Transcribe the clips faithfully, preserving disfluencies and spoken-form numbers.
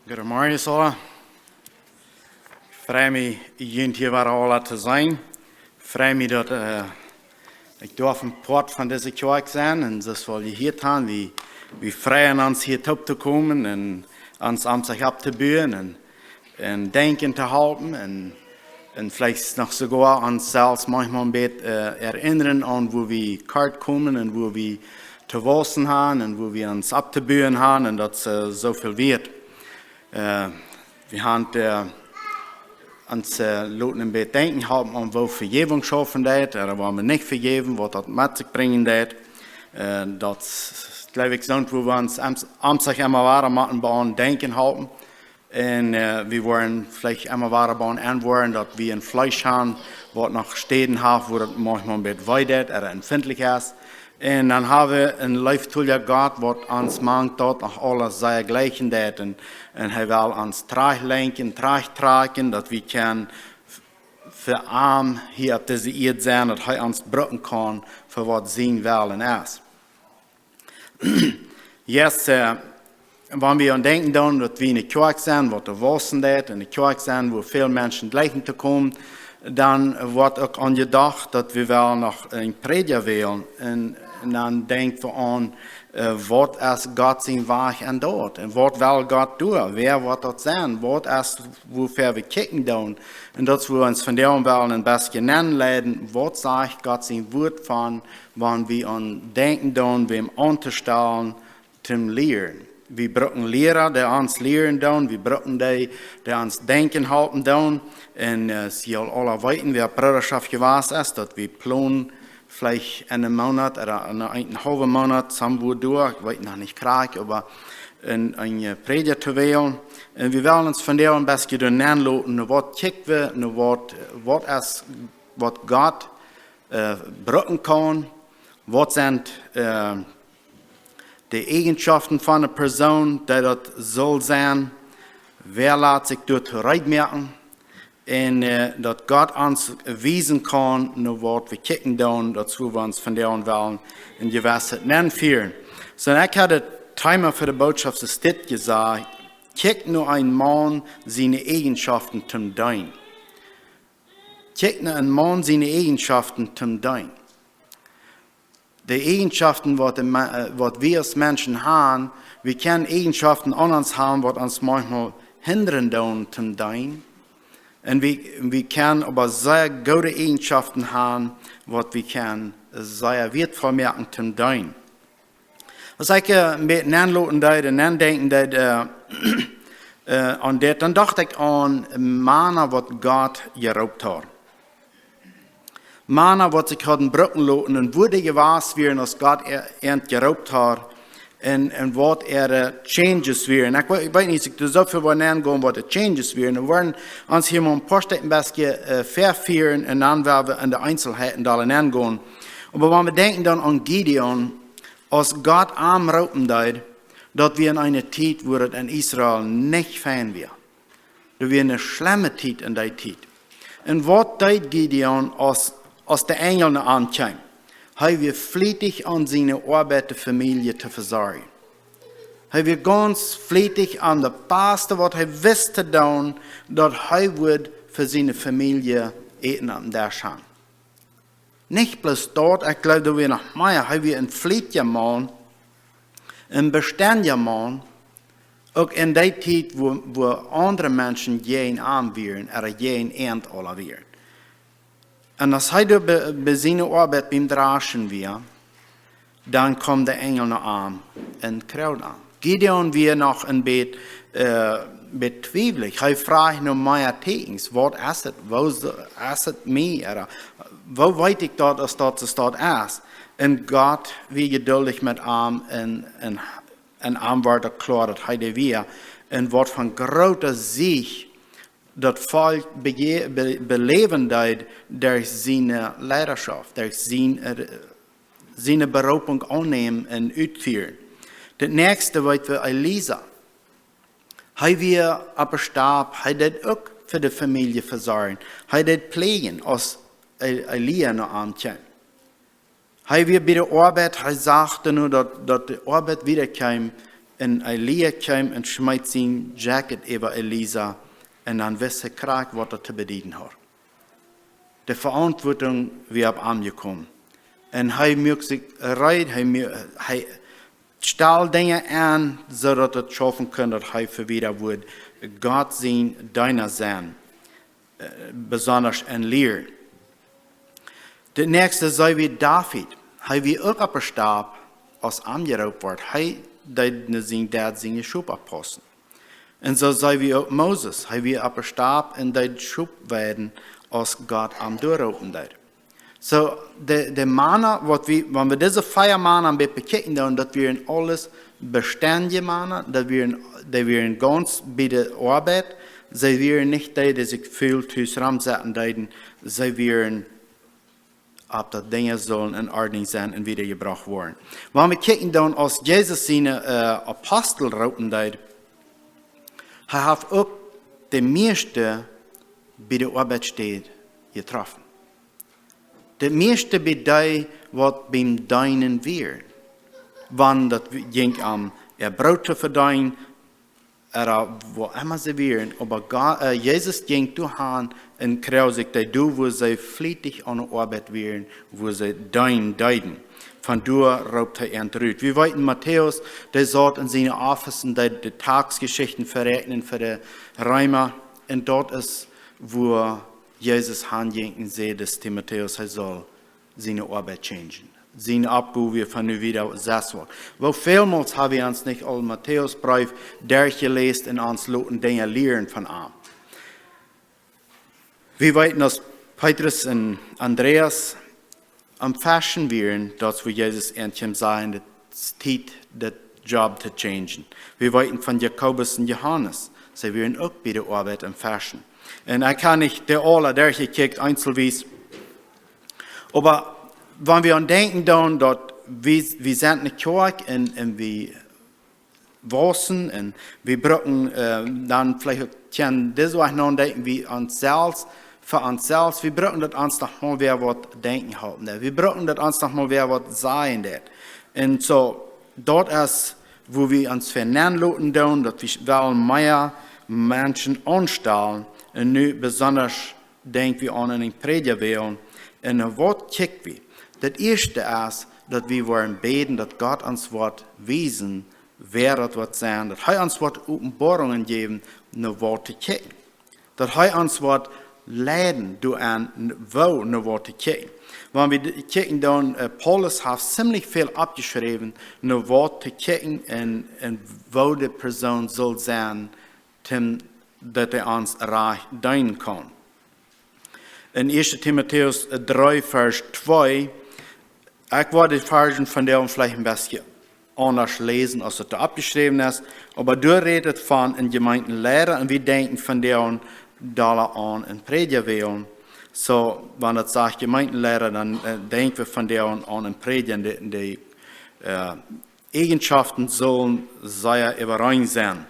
Goden Morgen, alle. Ik frei mi, junt hier wedder alle to sehn. Frei mi, dat ik dorf en Poat von dise Kjoakj senn un soo's woll ji hieet han, wi, wi freien ons, hier toop to komen un ons amsig optobuen un, un denkjen to halpen un, un veleicht noch sogor ons selfst manchmal en bät erinnern aun, wo wi kort komen un wo wi to wausen han un wo wi ons optobuen han un dat se so veel wieet. Wi han ons loten en bät denkjen halpen aun, wo Vergevung schaufen deit, oder wo wi nich vergeven, waut dat met sikj bringen deit. Dat, gleew ik, soont, wo wi ons amsig emma wada motten beaun denkjen halpen. Un wi woaren veleicht emma wada beaun enwoaren, dat wi en Fleesch han, waut noch Städen haft, wo dat manchmal en bät wee deit, oder empfindlich es. Un dan ha wi en leeftolja Gott, waut ons mank daut noch aules sea jleichen deit. Un, un hee well ons trajchtlenkjen, trajchttrakjen, dat wi kjennen fa am hia opp dise Ieed senn, dat hee ons bruken kaun fa waut sien Wellen es. Yes, wan wi aun denkjen doon, dat wi ne Kjoakj senn, waut to wausen deit, un ne Kjoakj senn, wua väl Menschen jleichen to komen, dan woat uk aun jedocht, dat wi well noch en Prädja wälen. Un dan denkj wi aun, waut es Gott sien Wajch en daut? Un waut well Gott doa? Wäa woat daut senn? Waut es, wua wi kjikjen doon? Un daut wi ons vondoag wellen en bestje nenleiden, waut sajcht Gott sien Wuat von, wan wi aun denkjen doon, wäm auntostalen toom lieren. Wi bruken Liera, dee ons lieren doon. Wi bruken dee, dee ons denkjen halpen doon. Un see aula weeten, wäa Broderschoft jewast es, dat wi plonen veleicht en en Moonat oda en en haulwen Moonat, somewhere doa, ik weet noch nich krakjt, oba en, en Prädja to wälen. Un wi wellen ons vondoag en bestje doa nenloten, no waut kjikj wi, no waut, waut es, waut Gott bruken kaun, waut sent de Egenschoften von ne Persoon, dee daut sull senn, wäa lat sikj doa to reed moaken, un daut Gott ons wiesen kaun, no waut wi kjikjen doon, daut wi ons vondoag wellen en jewesset nenfieren. So, un ekj ha daut Thema fa de Bootschoft es dit jesajcht: Kjikj no en Maun siene Egenschoften toom Deenen. Kjikj no en Maun siene Egenschoften toom Deenen. De Egenschoften, waut wi aus Menschen han, wi kjennen Egenschoften aun ons han, waut ons manchmal hindren doon toom Deenen. Un wi, wi kjennen oba sea goode Egenschoften han, waut wi kjennen sea wieetvoll moaken toom Deenen. Aus ekj en bät nenloten deed un nendenkjen deed aun dit, dan docht ekj aun Mana, waut Gott jeroopt haud. Mana, waut sikj hauden bruken loten un wua dee jewast wieren, aus Gott an jeroopt haud, un waut äare changes wieren. Ekj weet nich, aus ekj doa soo väl woa nengonen, waut de changes wieren. Wi woaren ons hia mau en poa Stekj en bestje väafieren un dan woa wi en de Eenselheiten dal nengonen. Oba wan wi denkjen dan aun Gideon, aus Gott am roopen deed, daut wia en eene Tiet, wua daut en Israel nich fein wia. Daut wia ne schlemme Tiet en dee Tiet. Un waut deed Gideon, aus de Enjel no am kjeem? Hee wia flietich aun siene Oabeit, de Famielje to vesorjen. Hee wia gauns flietich aun daut Baste, waut hee wist to doon, daut hee wudd fa siene Famielje Äten opp'n Desch han. Nich bloos daut, ekj gleew, doa wia noch mea. Hee wia en flietja Maun, en bestendja Maun, uk en dee Tiet, wua aundre Menschen jäajen am wieren, oda jäajen an aula wieren. Un aus hee doa bie siene Oabeit biem Draschen wia, dan kaum de Enjel no am un krood am. Gideon wia noch en bät betwiewlich. Hee frajcht no mea Täkjens. Waut es et? Woo es et mie? Oda woo weet ekj daut, aus daut soo es? Un Gott wia jeduldich met am un am wort daut kloa, daut hee dee wia. Un waut von groote Siech daut Volkj beläwen deed derch siene Leidaschoft, derch siene Beroopunk aunnämen un utfieren. Daut näakjste weet wi Elisa. Hee wia oppe Stap, hee deed uk fa de Famielje vesorjen. Hee deed pläajen, aus Elia no am kjeem. Hee wia bie de Oabeit, hee sach doano, daut de Oabeit wieda kjeem, Un Elia keem un smeet sien Jacket äwa Elisa, un denn wist he krakjt, waut daut to bedieden haud. De Veauntwuatunk wia opp am jekomen. Un hee muak sikj reed, hee, mu- hee stald Dinja en, soo daut daut schaufen kunn, daut hee fa wieda wudd Gott sien Deena senn, besondasch en Lieren. De näakjste see wie David. Hee wia uk opp de Stap, aus am jeroopt wort. Hee deed no sien Dad siene Schop oppaussen. Un soo see wie uk Moses. Hee wia opp de Stap un deed Schop weiden, aus Gott am doaroopen deed. Soo, de, de Mana, waut wie, wan wie dise vea Mana en bät bekjikjen doonen, daut wieren aules bestendje Mana, daut wieren, dee wieren gauns bie de Oabeit, see wieren nich dee, dee sikj ful tus romsetten deeden, see wieren opp daut Dinja sullen in Ordnunk senn un wiedajebrocht woaren. Wan wie kjikjen doonen, aus Jesus siene Apostel roopen deed, hee haft uk de mieeschte bie de Oabeitsstäd jetroffen. De mieeschte bie dee, waut biem Deenen wieren. Wan daut jinkj om äa Broot to vedeenen, ooda woa emma see wieren, oba Jesus jinkj doa han un kroog sikj dee doa, wua see flietich aune Oabeit wieren, wua see deenen deeden. Von doa roopt hee an rut. Wie weeten, Matäus, dee saut en siene Office un deed de Taksjeschichten veräakjnen fa de Reema. Un daut es, wua Jesus han jinkj un säd, dis Timotäus, hee saul siene Oabeit changen. Siene Oppgow wia von nu wieda sesswoak. Woo välmols ha wie ons nich aul Matäus Breef derchjeläst un ons loten Dinja lieren von am. Wie weeten, aus Petrus un Andreas aum Feschen wieren, daut wua Jesus an kjeem sajen, daut es Tiet, daut job to changen. Wie weeten von Jakobus un Johanes, see wieren uk bie de Oabeit aum Feschen. Un ekj ha nich de aula derchjekjikjt eenselwies, oba wan wie aun denkjen doonen, daut wie, wie sent ne Kjoakj un, un wie wausen un wie bruken, dan veleicht uk kjennen dise Woach naundenkjen, wie ons selfst, fa ons selfst, wie bruken daut ons noch mol wäa waut denkjen halpen deit. Wie bruken daut ons noch mol wäa waut sajen deit. Un soo, daut es, wua wie ons vernenloten doonen, daut wie wellen mea Menschen aunstalen. Un nu besondasch denkj wie aun en Prädja wälen. Un no waut kjikj wie? Daut ieeschte es, daut wie woaren bäden, daut Gott ons woat wiesen, wäa daut woat senn, daut hee ons woat Openboarungen jäwen, no waut to kjikjen. Daut hee ons woat leiden doa an, woo no waut to kjikjen. Wan wie kjikjen doonen, Paulus haft ziemlich väl oppjeschräwen, no waut to kjikjen un, un woo de Persoon sull senn, daut hee ons rajcht deenen kaun. In ieeschte Timotäus dree, Varsch twee, ekj woa de Varschen vondoag veleicht en bät aundasch läsen, aus daut doa oppjeschräwen es, oba doa rät et von en Jemeentenleida un wie denkjen vondoag dolla aun en Prädja wälen. Soo, wan daut sajcht Jemeentenleida, dan denkj wie vondoag aun en Prädja, de, de Eajenschoften sullen sea äwareen senn.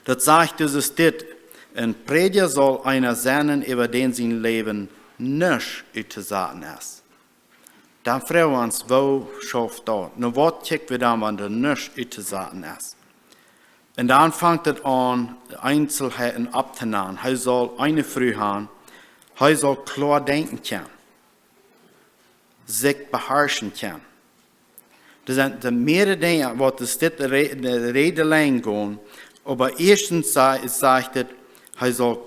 Daut sajcht dus dit: En Prädja saul eena sennen, äwa dän sien Läwen nuscht uttosaten es. Dan froag wie ons, woo schauft daut? No waut kjikj wie dan, wan doa nuscht uttosaten es? Un dan fangt et aun, Eenzelheiten opptonanen. Hee saul eene Fru han, hee saul kloa denkjen kjennen, sikj beharschen kjennen. Doa sent mearere Dinja, waut de Redelenj gonen, oba ieeschtens sajcht et, hee saul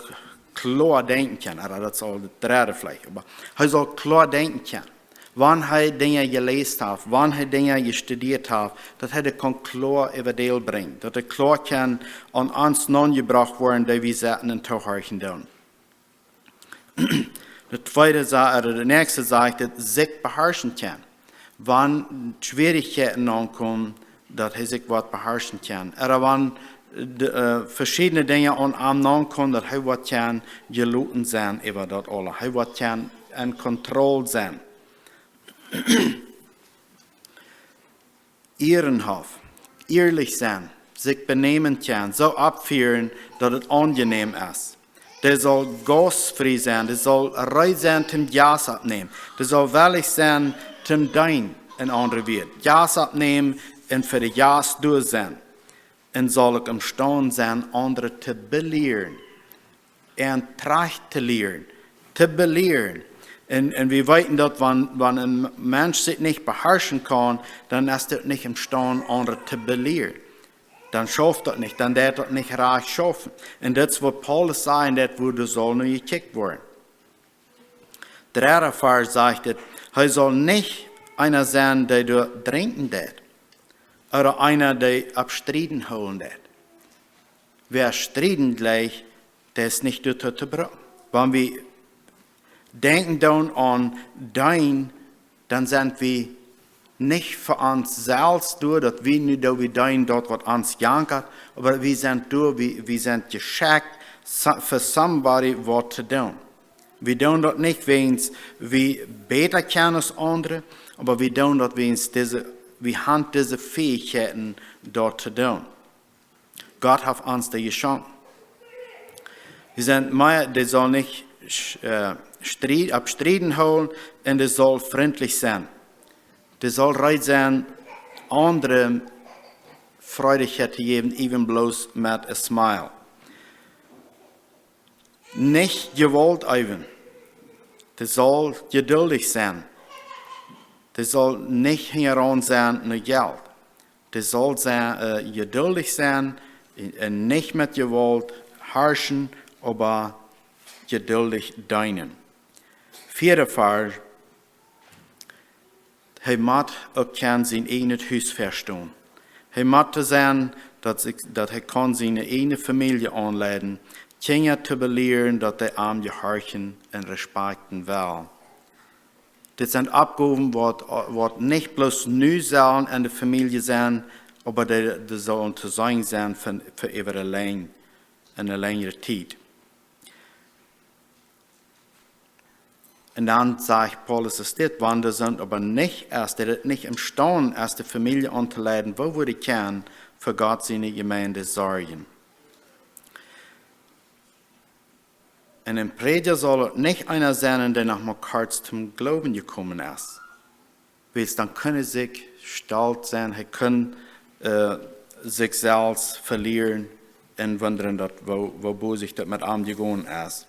kloa denkjen kjennen, oda daut es aul de dredde veleicht, oba hee saul kloa denkjen kjennen. Wan hee Dinja jeläst haft, wan hee Dinja jestudieet haft, daut hee dee kaun kloa äwadäl brinjen, daut dee kloa kjennen aun ons naunjebrocht woaren, dee wie sitten un toohorchen doonen. De tweede, de näakjste sajcht et, sikj beharschen kjennen. Wan Schwierichkjeiten aunkomen, daut hee sikj woat beharschen kjennen. Oda wan veschiedne Dinja aun am naunkomen, daut hee woat kjennen jeloten senn äwa daut aula. Hee woat kjennen en Kontroll senn. Ierenhaft, ierlich senn, sikj benämen kjennen, soo oppfieren, daut et aunjenehm es. Dee saul gaustfrie senn, dee saul reed senn toom Jast oppnämen, dee saul wellich senn toom deenen, en aundre Wieed. Jast oppnämen un för de Jast dor sien, un saul ok imstahn sien, annere to belieren, an trajcht to lieren, to belieren. Un, un wi weten daut, wan, wan een Mensch sikj nich beharschen kaun, dan es dee nich imstahn, annere to belieren. Dan schauft daut nich, dan deit daut nich rajcht schaufen. Un dit es waut Paulus sajen deit, wua doa saul no jekjikjt woaren. Dredde Varsch sajcht et: Hee saul nich eena sennen, dee doa drinkjen deit, ooda eena, dee opp Strieden hoolen deit. Wäa Strieden jleicht, dee es nich doatoo to bruken. Wan wie denkjen doonen aun deenen, dan sent wie nich fa ons selfst doa, daut wie nu doa wie deenen, daut waut ons jankat, oba wie sent doa, wie, wie sent jeschekjt, so-, fa somebody waut to doonen. Wie doonen daut nich wäajens wie bäta kjennen aus aundre, oba wie doonen daut wäajens dise, wie han dise Fähigkeiten, daut to doonen. Gott haft ons dee jeschonken. Wie sent mea, dee saul nich, äh, Stried, opp Strieden hoolen, un dee saul frintlich sennen. Dee saul reed sennen, aundre Freudigkeit to jäwen, even bloos met a smile. Nich Jewault äwen. Dee saul jeduldich sennen. Dee saul nich hinjaraun sennen no Jelt. Dee saul se-, äh, jeduldich sennen un, un nich met Jewault harschen, oba jeduldich deenen. Veerde Varsch: Hee mott uk kjennen sien eejnet Hus vestonen. Hee mott to sennen, daut sikj, daut hee kaun siene eejne Famielje aunleiden, Kjinja to belieren, daut dee am jehorchen un respakjten wellen. Dit sent Oppgowen, waut, waut nich bloos nu sellen en de Famielje sennen, oba dee, dee sellen to seenen sennen fa, fa äwa de Lenj, en de lenjre Tiet. Un dan sajcht Paulus es dit: Wan dee soont oba nich es, dee daut nich imstahn es, de Famielje auntoleiden, woo wudd dee kjennen fa Gott siene Jemeent sorjen? Un een Prädja saul uk nich eena sennen, dee noch mau kort toom Gloowen jekomen es. Wiels dan kunn hee sikj stolt sennen, hee kunn, äh, sikj selfst velieren un wundren, daut, woo, woo bosich daut met am jegonen es.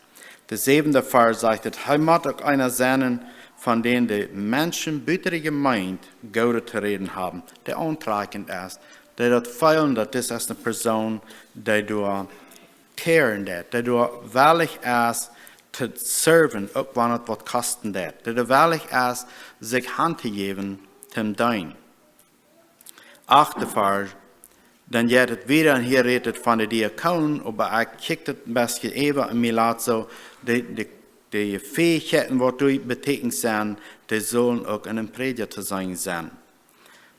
De säwende Varsch sajcht et: Hee mott uk eena sennen, von dän de Menschen buten de Jemeent Goodet to räden haben, dee auntrakjent es, dee daut feelen, daut dis es ne Persoon, dee doa caren deit, dee doa wellich es to serven, uk wan et waut kosten deit, dee doa wellich es, sikj han to jäwen toom deenen. Achte Varsch: Dan jeit et wieda, un hia rät et von de Diakonen, oba ekj kjikj daut een bät äwa un mie lat soo, de, de, de Fähigkeiten, waut doa betekent sent, dee sullen uk en een Prädja to seenen sennen.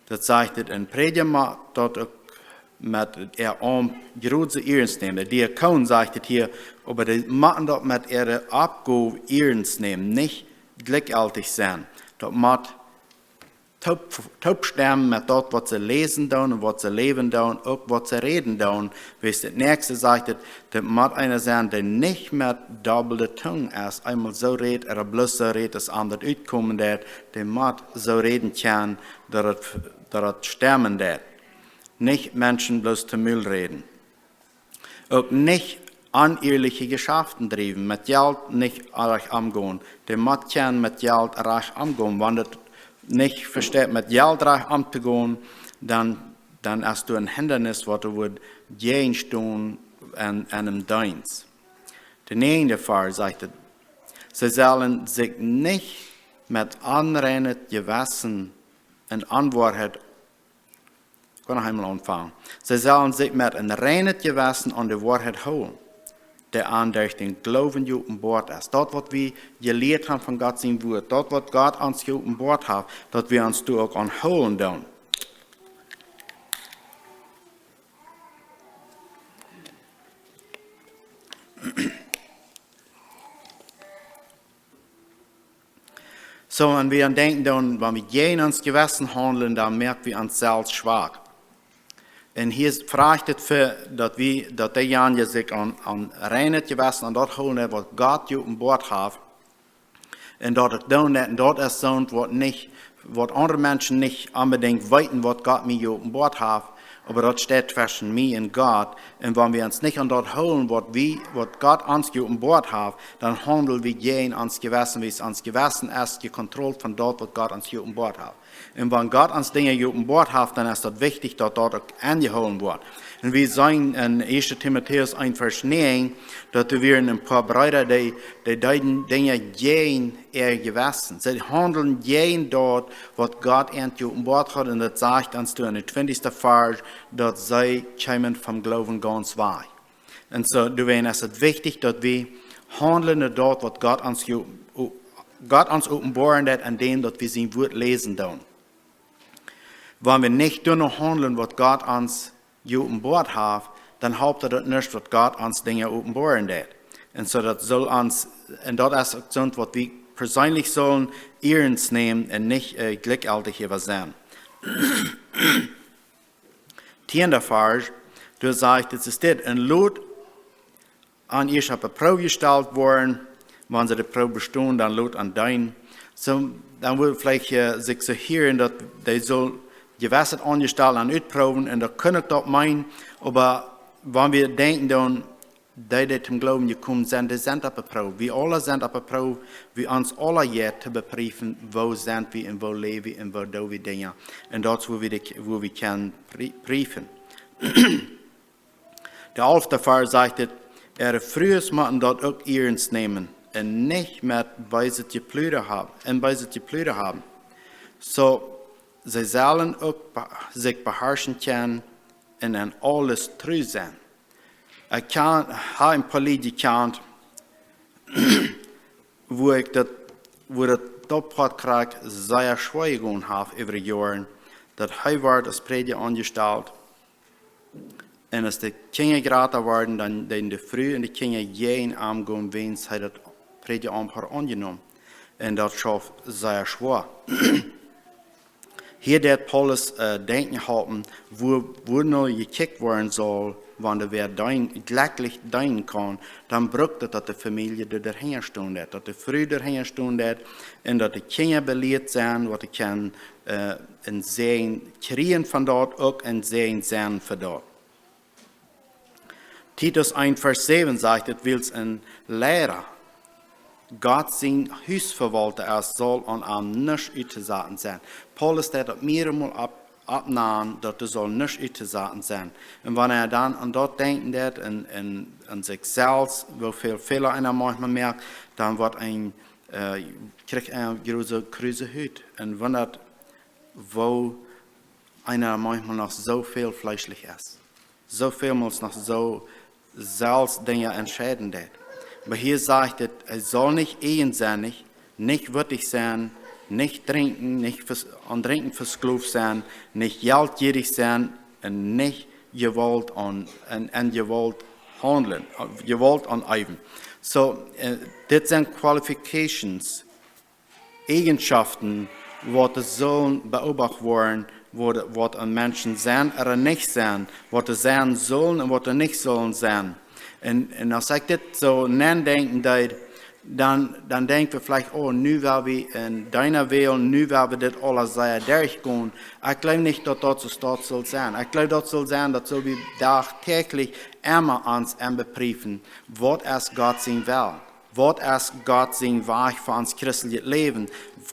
Daut sajcht et, een Prädja mott daut uk met äa Aumt jrod soo iernst nämen. De Diakoon, sajcht et hia, oba dee motten daut met äare Oppgow iernst nämen, nich jlikjjeltich sennen. Daut mott toop-, toopstemmen met daut, waut see läsen doonen un waut see läwen doonen, uk waut see räden doonen. Wiels daut näakjste sajcht et, daut mott eena sennen, dee nich met dobbelde Tung es, eenmol soo rät, ooda bloos soo rät, aus am daut utkomen deit, dee mott soo räden kjennen, daut et, daut et stemmen deit. Nich Menschen bloos to Mul räden. Uk nich onehrliche Jeschaften driewen, met Jelt nich rajcht omgonen. Dee mott kjennen met Jelt rajcht omgonen. Wan daut nich vesteit, met Jelt rajcht omtogonen, dan, dan es doa een Hindanis, waut doa wudd jäajenstonen en, en eenem Deenst. De näajende Varsch sajcht et: See sellen sikj nich met onreinet Jewessen un Onwoarheit Ekj woa noch eemol aunfangen. See sellen sikj met een reinet Jewessen aun de Woarheit hoolen, dee an derch dän Gloowen jeopenboat es. Daut, waut wie jelieet haben von Gott sien Wuat, daut, waut Gott ons jeopenboat haft, daut wie ons doa uk aun hoolen doonen. Soo, wan wie aun denkjen doonen, wan wie jäajen ons Jewessen haundlen, dan moak wie ons selfst schwak. Un hia fracht et fa, daut wie, daut deejanje sikj aun, aun reinet Jewessen, aun daut hoolen, waut Gott jeopenboat haft. Un daut uk doonen, un daut es soont, waut nich wat annere Menschen nich onbedingt weten, wat Gott mi jeopenboort haft, oba dat steiht tweschen mi un Gott. Un wan wi ons nich an dat hoolen, wat wi, wat Gott ons jeopenboort haft, dan haundel wi jäajen ons Jewessen, wiels ons Jewessen es jekontrollt von dat, wat Gott ons jeopenboort haft. Un wan Gott ons Dinja jeopenboort haft, dan es dat wichtig, dat dat uk enjehoolen woort. Un wi seenen in ieeschte Timotäus een Varsch näajen, dat doa wieren en poa Breeda, de, de deeden Dinja jäajen ehr Jewessen. Se haundeln jäajen dat, wat Gott an jeopenboort haft, un dat sajcht ons doa in de twintigste Varsch, dat se kjeemen vom Gloowen gauns wajch. Un so, doawäajen es et wichtig, dat wi haundlen no dat, wat Gott ons, jo-, o-, Gott ons openboaren deit, an dem, dat wi sien Wuat läsen doon. Wan wi nich doano haundlen, wat Gott ons jeopenboort haft, dan halpt dat nich, wat Gott ons Dinja openboaren deit. Un so, dat sull ons, un dat es uk soont, wat wi persönlich sullen iernst nehmen un nich, äh, glickgültig äwa sennen. Tiende Varsch, doa sajcht et, es dit: Un lot an ieescht oppe Proov jestalt woaren, wan se de Proov bestonen, dan lot an deenen. So, dan wudd veleicht, äh, sik so hieren, dat de sull jewess aunjestalt an utproven, un dat kunn uk dat meenen, oba wan wi denkjen doon, de, de to'n Gloowen jekomen sent, de sent oppe Proov. Wi aula sent oppe Proov, wi ons aula jeit to bepriefen, wo sent wi un wo leev wi un wo doo wi Dinja. Un dat is, wo wi de, wo wi kjennen pri-, priefen. De alfte Varsch sajcht et: Ehre Frues motten dat uk iernst nehmen un nich met beeset Jepluder hab-, un beeset Jepluder haben. So, se sellen uk be-, sik beharschen kjennen un en aules tru sennen. Ekj kjan, ha en poa Lied kjant, wo ekj dat, wo dat, dat Poat krakjt sea schwoa jegonen haft äwa de Joaren, dat hee wort aus Prädja aunjestalt. Un aus de Kjinja jrata worden, dan deeden de Fru un de Kjinja jäajen am gonen, wiels hee dat Prädjaamt haud aunjenomen. Un dat schauf sea schwoa. Hia deit Paulus, äh, denkjen halpen, wo, wo nu jekjikjt woaren saul, wan doa wäa deen-, jlekjlich deenen kaun, dan brukt et, dat de Famielje doa, doa hinja stonen deit, dat de Fru doa hinja stonen deit, un dat de Kjinja belieet sent, wat de kjennen, äh, en Säajen kjrieen von daut, uk en Säajen sennen fa daut. Titus een Varsch säwen sajcht et: Wiels en Liera Gott sien Husverwalta es, saul aun am nuscht uttosaten sennen. Paulus deit daut mieremol opp-, oppnanen, daut doa saul nuscht uttosaten sennen. Un wan eena dan aun daut denkjen deit un, un aun sikj selfst, woo väl Fäla eena maunchmol moakt, dan woat een, äh, kjricht eena grote, kruse Hut. Un wundert, woo eena maunchmol noch soo väl fleeschlich es. Soo välmols noch soo selfst Dinja entscheiden deit. Oba hia sajcht et, hee saul nich eajensinnich, nich wüttich sennen, nich drinkjen, nich vers-, aun Drinkjen veslooft sennen, nich jeltjierich sennen un nich Jewault aun-, en, en Jewault haundlen, äh, Jewault auneewen. So, äh, dit sent Qualifications, Eajenschaften, waut doa sullen beobacht woaren, waut, waut aun Menschen sent ooda nich sent, waut doa sennen sullen un waut doa nich sullen sennen. Un, un aus ekj dit soo nendenkjen deed, dan, dan denkj wie veleicht, oh, nu woa wie en Deena wälen, nu woa wie dit aules sea derchgonen. Ekj gleew nich, daut daut soo staut sull sennen. Ekj gleew, daut sull sennen, daut sull wie dagdäachlich emma ons enbepriefen, waut es Gott sien Wellen? Waut es Gott sien Wajch fa ons christeljet Läwen?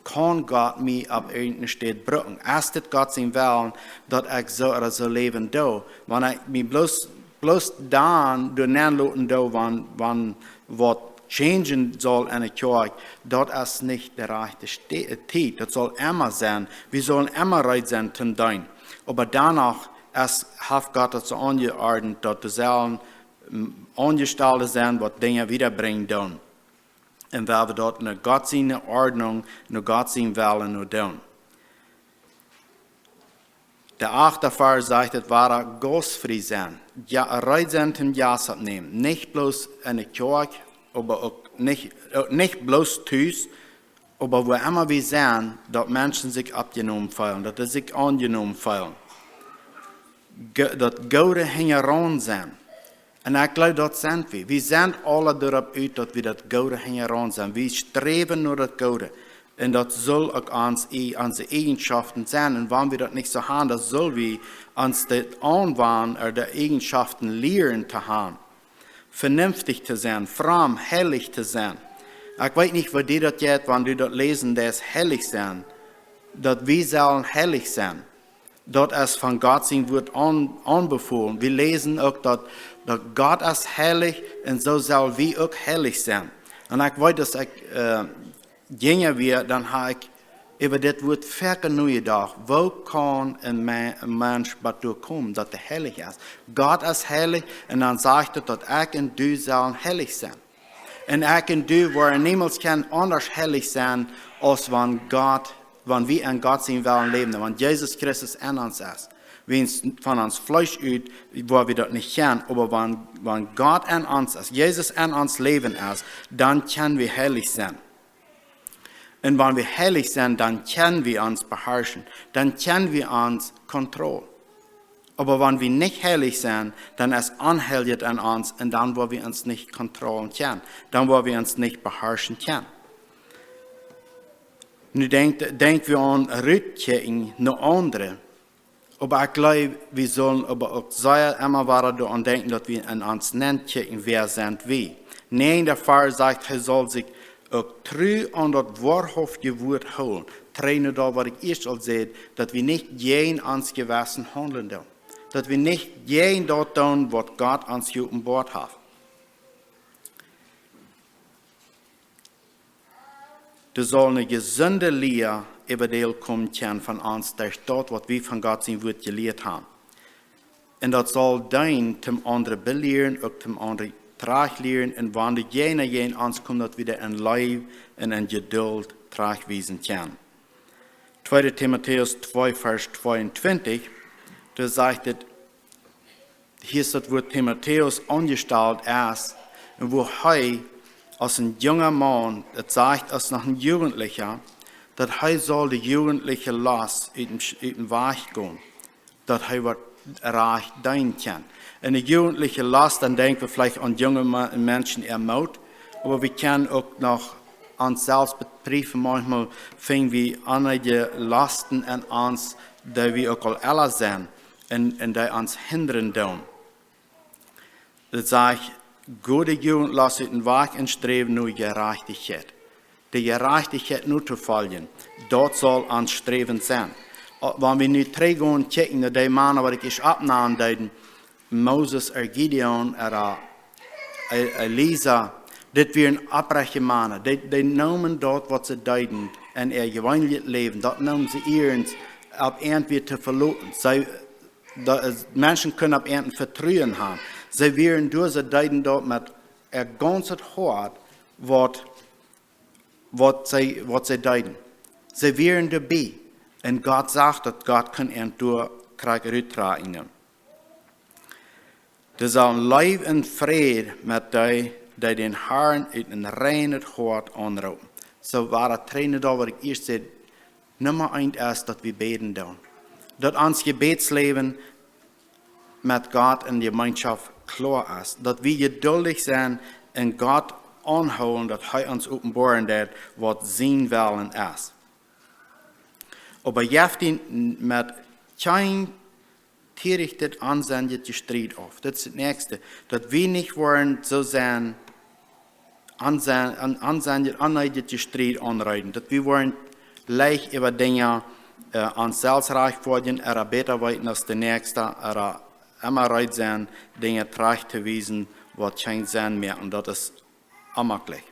Kaun Gott mie opp irjent ne Städ bruken? Es dit Gott sien Wellen, daut ekj soo ooda soo läwen doo? Wan ekj mie bloos, bloos dan doa nenloten doo, wan, wan waut changen saul enne Kjoakj, daut es nich de rajchte Stä-, Tiet. Daut saul emma sennen. Wie sullen emma reed sennen toom deenen. Oba dannoch es, haft Gott daut soo aunjeordent, daut doa sellen, mm, Aunjestalde sennen, waut Dinja wiedabrinjen doonen. Un woa wie daut no Gott siene Ordnunk, no Gott sien Wellen no doonen. De achte Varsch sajcht, daut wie gaustfrie sennen. Jo, reed sennen toom Jast oppnämen. Nich bloos enne Kjoakj, oba uk nich, äh, nich bloos tus, oba wua emma wie sent, daut Menschen sikj oppjenomen feelen, daut dee sikj aunjenomen feelen. Go-, daut Goode hinjaraun sennen. Un ekj gleew, daut sent wie. Wie sent aula doaropp ut, daut wie daut Goode hinjaraun sennen. Wie sträwen no daut Goode. Un dat sull ok ons, onse Egenschaften sennen. Un wan wi dat nich so harrn, dan sull wi ons dat aunwannen, de Egenschaften lieren to harrn. Vernünftig to sennen, fromm, hellig to sennen. Ek weet nich, wo di dat jeit, wan du dat lesen deist, hellig sennen. Dat wi sellen hellig sennen. Dat es von Gott sien Wuat aunbefohlen. Wi lesen ok, dat Gott es hellig un so sell wi ok hellig sennen. Un ek weet, as ek jünger wia, dan harr ik över dit Wuat foaken najedacht: Wo kaun en Mensch bat dor kamen, dat de hellig es? Gott es hellig, un dan sajcht dat, dat ek un du sellen hellig sennen. Un ek un du woaren niemols kjennen andasch hellig sennen, as wan wi en Gott sien Wellen läwen, wan Jesus Christus en ons es. Wi von ons Fleesch ut woa wi dat nich kjennen, oba wan Gott en ons es, Jesus en ons Läwen es, dan kjenn wi hellig sennen. Un wan wi hellig sennen, dan kjenn wi ons beharschen, dan kjenn wi ons kontrollen. Oba wan wi nich hellig sennen, dan es Onhelliget en ons un dan woa wi ons nich kontrollen kjennen, dan woa wi ons nich beharschen kjennen. Nu denk wi aun rutkjikjen na aundre. Oba ik gleew, wi sullen oba ok sea emma wada doran denken, dat wi in ons nenkjikjen, wer sent wi? Negende Varsch sajcht, he sall sik ok tru aun dat wohrhaftige Wuat holen. Trigj na dat, wat ik ieescht al säd, dat wi nich jäajen ons Jewessen haundlen doon. Dat wi nich jäajen dat doon, wat Gott ons jeopenboart haft. Doa sall ne jesunde Lia äwadeel komen kjennen von ons, derch dat, wat wi von Gott sien Wuat jelieet han. Un dat sall deenen, toom aundre belieren, ok toom aundre trajchtlieren, un wan de jäajen jäajen ons koomt, dat wi de in Leew un in Jeduld trajchtwiesen kjennen. Tweede Timotäus twee, Varsch tweeuntwintig, doa sajcht et, hia is dat, wo Timotäus aunjestalt es, un wo he as en junga Maun, et sajcht, as noch en Jugendlicha, dat he sall de jugendliche Lost ut den Wajch gohn, dat he wat rajcht deenen kann. Un de jugendliche Lost, denn denken wi veleicht aun junge Menschen ehr Moot, oba wi kjennen ok noch ons selfst betriefen, manchmal finjen wi anige Losten en ons, de wi ok al ella sent, un de ons hindren doon. Dat sajcht, go de Jugendlost ut den Wajch un streew no Jerajchtichkjeit. De Jerajchtichkjeit notofoljen, dat sall ons Streven sennen. Wan wi nu trigjgohn kjikjen na de Mana, wat ik ieescht opnanen deed, Moses, Gideon, Elisa, dit wieren oprechte Mana. De neemen daut, waut se deeden en äa jeweenlichet Läwen, daut neemen se iernst, opp an wia to veloten. Menschen kunnen opp an Vetruen han. Se wieren doa, se deeden daut met äa gaunzet Hoat, waut se deeden. Se wieren doabie. Un Gott sach daut, Gott kunn an doa krakjt ruttrakjen. Doa sall Leew un Fräd met dee, dee dän Harn ut en reinet Hoat aunroopen. Soo wia daut trigj no daut, waut ik ieescht säd, Numma eent es, daut wie bäden doon. Daut ons Jebädsläwen met Gott en Jemeenschoft kloa es. Daut wie jeduldich senn un Gott aunhoolen, daut hee ons openboaren deit, waut sien Wellen es. Oba jeff die met kjeen tierichtet, onsenjet Jestried auf. Daut es daut näakjste. Daut wie nich woaren soo senn, onsenjet, onneedjet Jestried aunreeden. Daut wie woaren leicht äwa Dinja ons selfst rajchtfoadjen, oda bäta weeten aus de Näakjsta, oda emma reed senn, Dinja trajcht to wiesen, waut kjeen Senn moaken. Daut es onmaklich.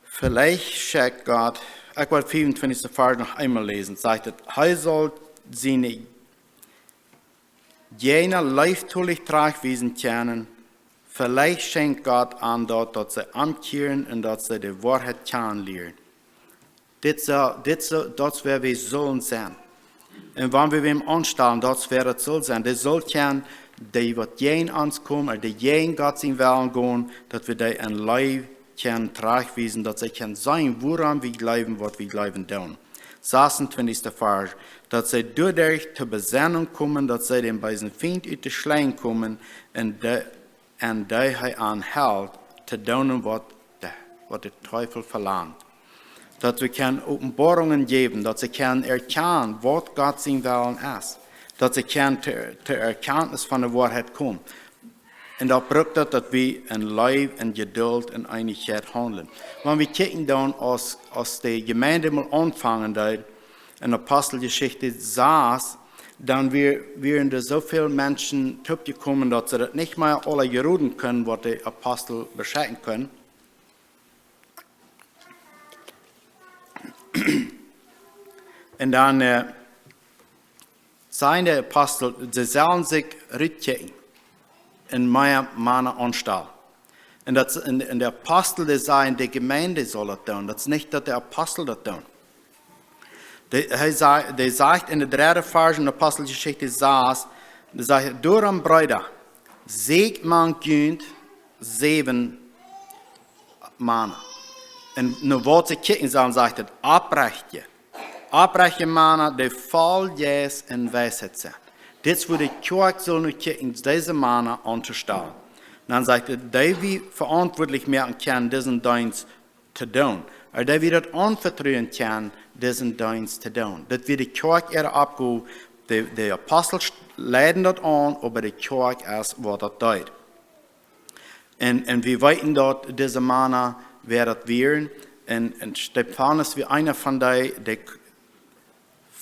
Veleicht schekjt Gott, ekj well fiefuntwintichste Varsch noch eenmol läsen, sajcht et: Hee saul siene Jäajna leeftolich trajchtwiesen kjennen. Veleicht schenkjt Gott an daut, daut see omkjieren un daut see de Woarheit kjanen lieren. Dit, dit, daut es wäa wie sullen senn. Un wan wie wäm aunstalen, daut es wäa daut sull senn. Dee sull kjennen, dee waut jäajen ons komen, oda dee jäajen Gott sien Wellen gonen, daut wie dee en Leew kjennen trajchtwiesen, daut see kjennen seenen, wuarom wie jleewen, waut wie jleewen doon. Sasuntwintichste Varsch: Daut see doaderch to Besennunk komen, daut see dän beesen Fient ut de Schlenj komen, en dee hee aunhelt, to doonen, waut de Teufel velangt. Dat wi kjennen Openboarungen jäwen, dat se kjennen erkjanen, waut Gott sien Wellen es. Dat se kjennen to, to Erkjantnis von de Woarheit komen. Un daut brukt daut, daut wie en Leew, en Jeduld, en Eenichkjeit haundlen. Wan wie kjikjen dan, aus, aus de Jemeinde mol aunfangen deed, in Aposteljeschicht sas, dan wier-, wieren doa soo väl Menschen toopjekomen, daut se daut nich mea aula jeroden kunnen, waut de Apostel beschekjen kunnen. Un dan, äh, sajen de Apostel, see sellen sikj rutkjikjen un mea Mana aunstalen. Un daut, un, un de Apostel, dee sajen, de Jemeinde saul daut doonen. Daut es nich, daut de Apostel daut doonen. De, hee sa-, dee sajcht in de dredde Varsch in Aposteljeschicht sas, dee sajcht: Doarom, Breeda, sieekjt mank junt säwen Mana. Un no waut see kjikjen sellen, sajcht et: oprechtje, oprechtje Mana, dee voll Jeist un Weisheit sent. Dit es, wua de Kjoakj sull no kjikjen, dise Mana auntostalen. Dan sajcht et, dee wie veauntwuatlich moaken kjennen, disen Deenst to doonen. Ooda dee wie daut aunvetruen kjennen, disen Deenst to doonen. Daut wia de Kjoakj äare Oppgow, de, de Apostel leiden daut aun, oba de Kjoakj es, waut daut deit. Un, un wie weeten daut dise Mana, wäa daut wieren, un, un Stefanus wia eena von dee, de k-,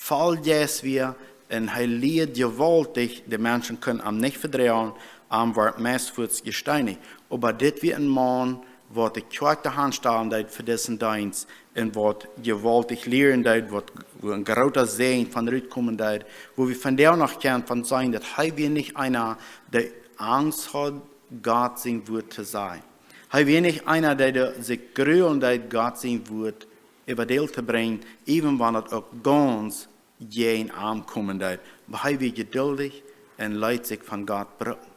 voll Jeist wia, un hee lieed jewaultich, de Menschen kunnen am nich vedroagen, am wort meist fuats jesteenicht. Oba dit wia en Maun, waut de Kjoakj doa hanstalen deed fa disen Deenst, un waut jewaultich lieren deed, waut, wua en groota Säajen von rutkomen deed, wua wie vondoag noch kjennen von sajen, daut hee wia nich eena, dee Angst haud, Gott sien Wuat to sajen. Hee wia nich eena, dee, dee sikj grulen deed, Gott sien Wuat äwadäl to brinjen, even wan daut uk gauns jäajen am komen deed. Oba hee wia jeduldich un leet sikj von Gott bruken.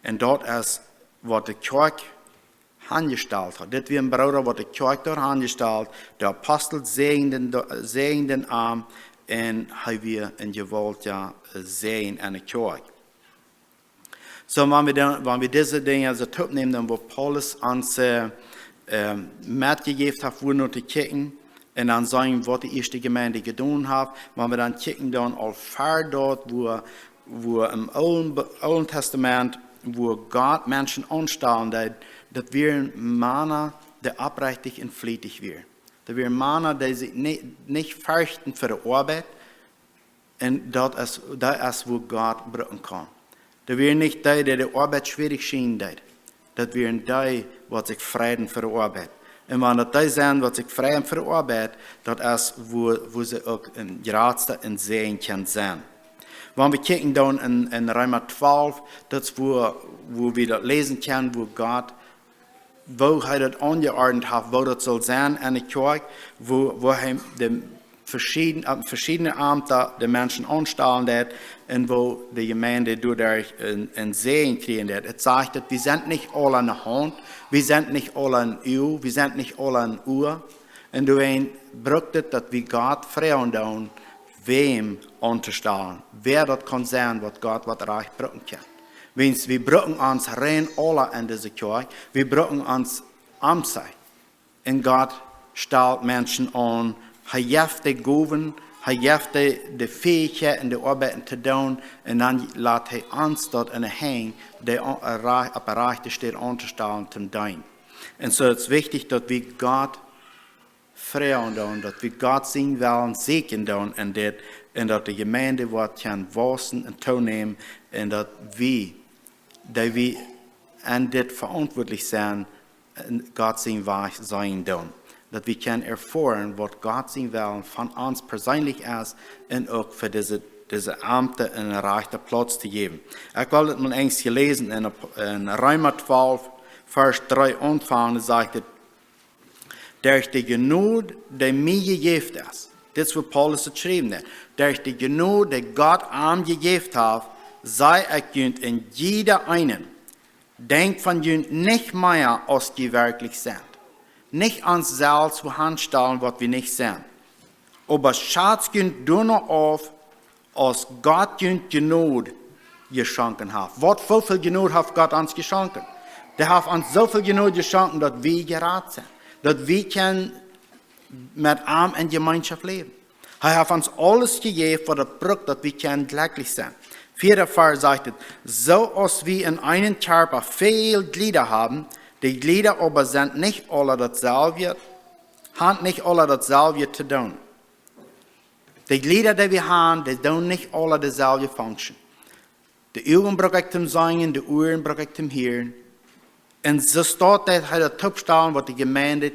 Un daut es, waut de Kjoakj hanjestalt haud. Dit wia en Brooda, waut de Kjoakj doa hanjestalt. De Apostel säajenden, säajenden am, un hee wia en jewaultja Säajen en de Kjoakj. Soo, wan wie dan, wan wie dise Dinja soo toopnämen, dan waut Paulus ons, äh, ähm, metjejäft haft, wua no to kjikjen, un dan seenen, waut de ieeschte Jemeinde jedonen haft, wan wie dan kjikjen, dan aul ver daut, wua, wua em Oolen, Oolen Testament, wua Gott Menschen aunstalen deed, daut wieren Mana, dee oprechtich un flietich wieren. Daut wieren Mana, dee sikj ni-, nich ferchten fa de Oabeit, un daut es, daut es, wua Gott bruken kaun. Daut wieren nich dee, dee de Oabeit schwierig schienen deed. Daut wieren dee, waut sikj freiden fa de Oabeit. Un wan daut dee sent, waut sikj freiden fa de Oabeit, daut es, wua, wua see uk en jratsta en Säajen kjennen sennen. Wan wie kjikjen dan en, en Reema twalf, daut es, wua, wua wie daut läsen kjennen, wua Gott woo hee daut aunjeordent haft, woo daut sull sennen en de Kjoakj, wua, wua hee de veschieden-, opp veschiedne Amta de Menschen aunstalen deed un woo de Jemeinde doaderch en, en Säajen kjrieen deed. Et sajcht, daut wie sent nich aula ne Haunt, wie sent nich aula en Uag, wie sent nich aula en Uhr. Un doawäajen brukt et, daut wie Gott froagen doonen, wäm auntostalen, wäa daut kaun sennen, waut Gott waut rajcht bruken kaun. Wiels wie bruken ons rein aula en dise Kjoakj, wie bruken ons amsei. Un Gott stalt Menschen aun, hee jeft de Gowen, hee jeft de, de Fäichkjeiten, de Oabeiten to doonen, un dan lat hee ons daut en de Henj, de, äh, ra-, opp de rajchte Städ auntostalen toom deenen. Un soo es wichtich, daut wie Gott froagen doonen, daut wie Gott sien Wellen sieekjen doonen en dit, un daut de Jemeinde woat kjennen wausen un toonämen, un daut wie, dee wie en dit veauntwuatlich sent, en Gott sien Wajch seenen doonen. Daut wie kjennen erfoaren, waut Gott sien Wellen von ons perseenlich es un uk fa dise, dise Amta en rajchte Plauz to jäwen. Ekj well daut mol eens jeläsen en, en Reema twalf, Varsch dree aunfangen, doa sajcht et: Derch de Jnod, dee mie jejäft es. Dit es, waut Paulus daut schreef, nä? Derch de Jnod, dee Gott am jejäft haft, saj ekj junt en jieda eenen: Denkjt von junt nich mea, aus jie werkjlich sent. Nich ons selfst wua hanstalen, waut wie nich sent. Oba schatzt junt doano auf, aus Gott junt Jnod jeschonken haft. Waut, woo väl Jnod haft Gott ons jeschonken? Dee haft ons soo väl Jnod jeschonken, daut wie jerat sent. Daut wie kjennen met am in Gemeinschaft leven. He haft ons aules jejäft, wat dat brukt, dat wi kjennen jlekjlich senn. Veerde Varsch sajcht et: So aus wi in eenen Kjarpa väl Glieder haben, de Glieder oba sent nich aula datselwje, han nich aula datselwje to doon. De Glieder, de wi han, de doon nich aula deselwje function. De Ugen bruuk ekj toom seenen, de Uaren bruuk ekj toom hieren. Un so staut dat he dat toopstalen, wat de Gemeinde,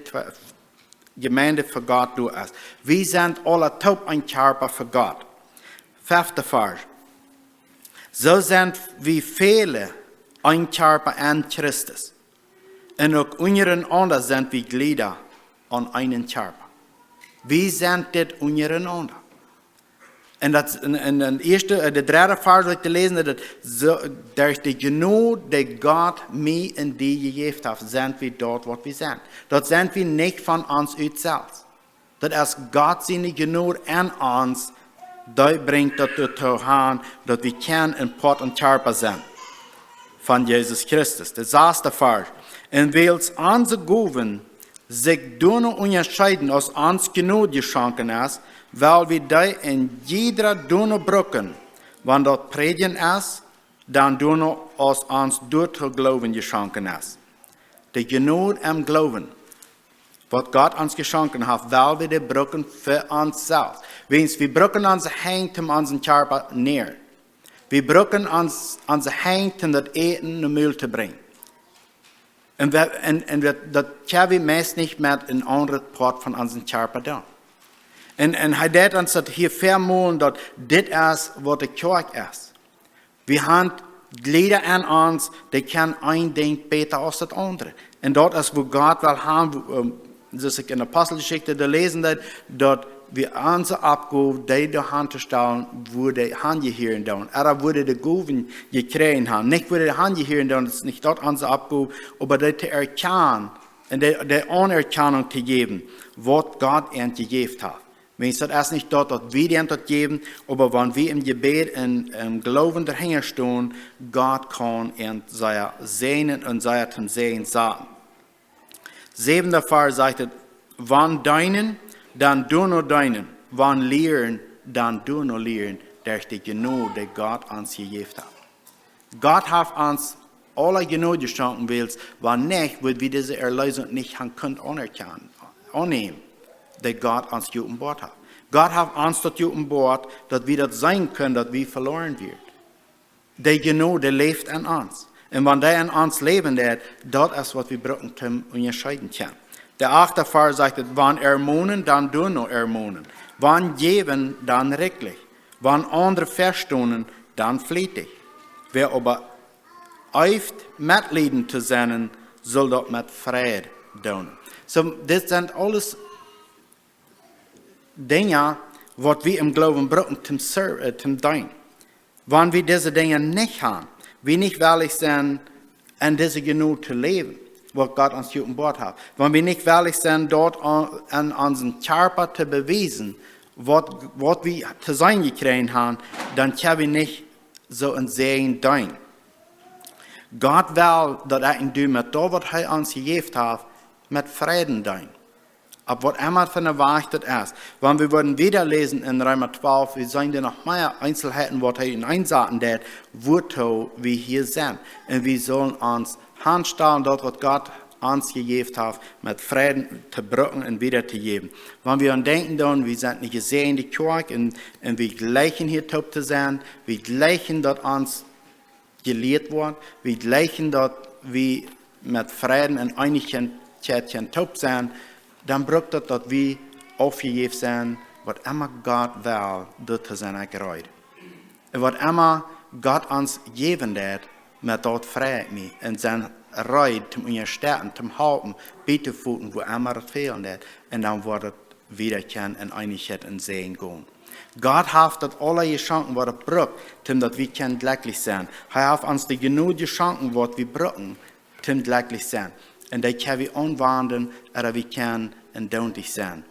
Gemeinde fa Gott doa es. Wi sent aula toop een Kjarpa fa Gott. Fefte Varsch: So sent wi väle een Kjarpa en Christus, un uk unjarenaunda sent wi Glieder aun eenen Kjarpa. Wi sent dit unjarenaunda. Un dat, in, in, in ieeschte, äh, de dredde Varsch, wat ekj to läsen, dat, so, derch de Jnod, de Gott mie un die jejäft haft, sent wi daut, wat wi sent. Daut sent wi nich von ons ut selfst. Daut es Gott siene Jnod en ons, dee brinjt daut doatoo han, daut wi kjennen een Poat un Kjarpa senn von Jesus Christus. De saste Varsch: Un wiels onse Gowen sikj doano unjascheeden, aus ons Jnod jeschonken es, well wi dee en jiedra doano bruken, wan daut Prädjen es, dan doano, aus ons doatoo Gloowen jeschonken es. De Jnod em Gloowen, waut Gott ons jeschonken haft, well wi dee bruken fa ons selfst. Wiels wi bruken onse Henj toom onsen Kjarpa nähren. Wi bruken ons, onse Henj toom daut Äten no Mul to brinjen. Un, un, un daut, daut kjenn wi meist nich met een aundret Poat von onsen Kjarpa doon. Un, un hee deit ons daut hia väamolen, daut dit es, waut de Kjoakj es. Wi han Glieda en ons, dee kjennen een Dinj bäta aus daut aundre. Un daut es, wua Gott well han, wua, ähm, soo aus ekj en Aposteljeschicht doa läsen deed, daut wi onse Oppgow, dee doa han to stalen, wua dee han jehieren doon. Oda wua dee de Gowen jekjräajen han. Nich wua dee han jehieren doon, daut es nich daut onse Oppgow, oba dee to erkjanen un dee, dee Aunerkjanunk to jäwen, waut Gott an jejäft haft. Wiels daut es nich daut, daut wi an daut jäwen, oba wan wi em Jebäd un em Gloowen doahinja stonen, Gott kaun an sea säajnen un sea toom Säajen saten. Säwende Varsch sajcht et: Wan deenen, dan doano deenen, wan lieren, dan doano lieren, derch de Jnod, dee Gott ons jejäft haft. Gott haft ons aule Jnod jeschonken, wiels wan nich, wudd wie dise Erleesunk nich han kunt aunerkjanen, aunnämen, dee Gott ons jeopenboat haft. Gott haft ons daut jeopenboat, daut wie daut seenen kunnen, daut wie veloren wieren. De Jnod, dee läft en ons. Un wan dee en ons läwen deit, daut es, waut wie bruken toom unjascheeden kjennen. De achte Varsch sajcht et: Wan ermonen, dan doano ermonen. Wan jäwen, dan rikjlich. Wan aundre väastonen, dan flietich. Wäa oba eeft metlieden to sennen, sull daut met Freid doonen. So, dit sent aules Dinja, waut wie em Gloowen bruken toom ser-, äh, toom deenen. Wan wie dise Dinja nich han, wie nich wellich sent, en dise Jnod to läwen, waut Gott ons jeopenboat haft, wan wie nich wellich sent, daut a-, en onsen Kjarpa to bewiesen, waut, waut wie to seenen jekjräajen han, dan kjenn wie nich soo en Säajen deenen. Gott well, daut ekj un du met daut, waut hee ons jejäft haft, met Freiden deenen. Opp waut emma fa ne Wajch daut es. Wan wie wudden wieda läsen en Reema twalf, wie seenen doa noch mea Eenselheiten, waut hee en eensaten deit, wuatoo wie hia sent. Un wie sullen ons hanstalen, daut, waut Gott ons jejäft haft, met Freiden to bruken un wieda to jäwen. Wan wie aun denkjen doonen, wie sent ne jesäajende Kjoakj un, un wie jleichen hia toop to sennen, wie jleichen, daut ons jelieet woat, wie jleichen, daut wie met Freiden un Eenichkjeit kjennen toop sennen, dan brukt daut, daut wie aufjejäft sent, waut emma Gott well, daut to sennen ekj reed. Un waut emma Gott ons jäwen deit, met daut frei ekj mie. Un sie reed toom unjastetten, toom halpen, bietofoten, wua emma daut fälen deit. Un dan woat daut wieda kjennen en Eenichkjeit un Säajen gonen. Gott haft daut aula jeschonken, waut et brukt, toom daut wie kjennen jlekjlich sennen. Hee haft ons de Jnod jeschonken, waut wie bruken, toom jlekjlich sennen. Un dee kjenn wie aunwenjen, oda wie kjennen en doonlich sennen.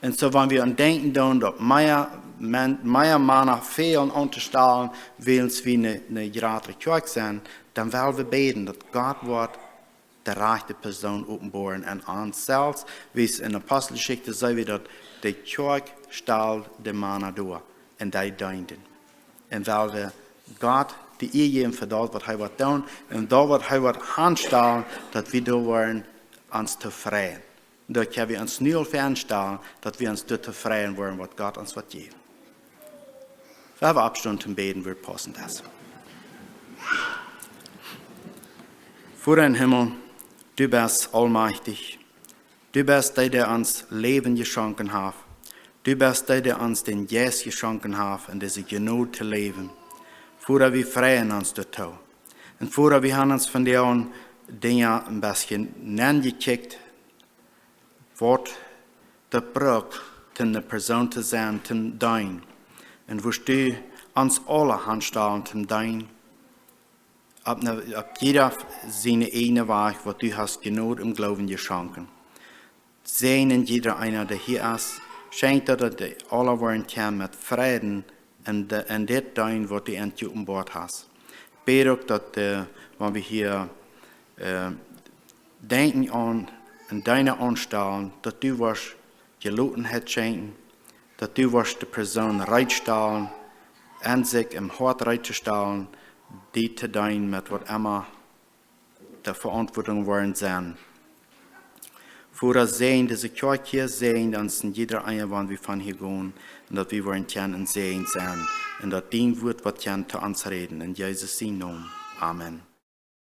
Un soo, wan wie aun denkjen doonen, daut mea Men-, mea Mana fälen auntostalen, wiels wie ne, ne jratre Kjoakj sent, dan well wie bäden, daut Gott woat de rajchte Person openboren an ons selfst. Wie in Apostelgeschichte sehn wi, dat de Kjoakj stald de Mana dor un dee deenden. Un well wi Gott de Iea jäwen fa daut, waut hee woat doon, un daut, waut hee woat hanstalen, dat wi doa woaren ons tofräd. Doa kjenn wi ons nu aul fäanstalen, dat wi ons doa tofräd woaren, waut Gott ons woat jäwen. Well wi oppstonen toom Bäden, wua et paussend es. Voda in Himmel, du best aulmajchtich. Du best dee, dee ons Läwen jeschonken haft. Du best dee, dee ons dän Jeist jeschonken haft un dise Jnod to läwen. Voda, wi freien ons doatoo. Un Voda, wi han ons vondoag Dinja en bestje nenjekjikjt, waut daut brukt, toom ne Persoon to senn, toom deenen. Un wurscht du ons aula hanstalen toom deenen, opp ne, opp jieda siene ieejne Wajch, waut du hast Jnod em Gloowen jeschonken. Säajen jieda eena, dee hia es, schenkj daut, daut dee aula woaren kjennen met Fräden en de, en dit deenen, waut du an jeopenboat hast. Bäd uk daut, wan wi hia denkjen aun en Deena aunstalen, daut du woascht Jelotenheit schenkjen, daut du woascht de Persoon reed stalen, en sikj em Hoat reed to stalen, die to deenen met waut emma de Veauntwuatunk woaren senn. Voda, säajen dise Kjoakj hia, säajen ons en jieda eena, wan wi von hia gonen, un daut wi woaren kjennen en Säajen senn, un daut dien Wuat woat kjennen to ons räden. En Jesus sien Nomen. Amen.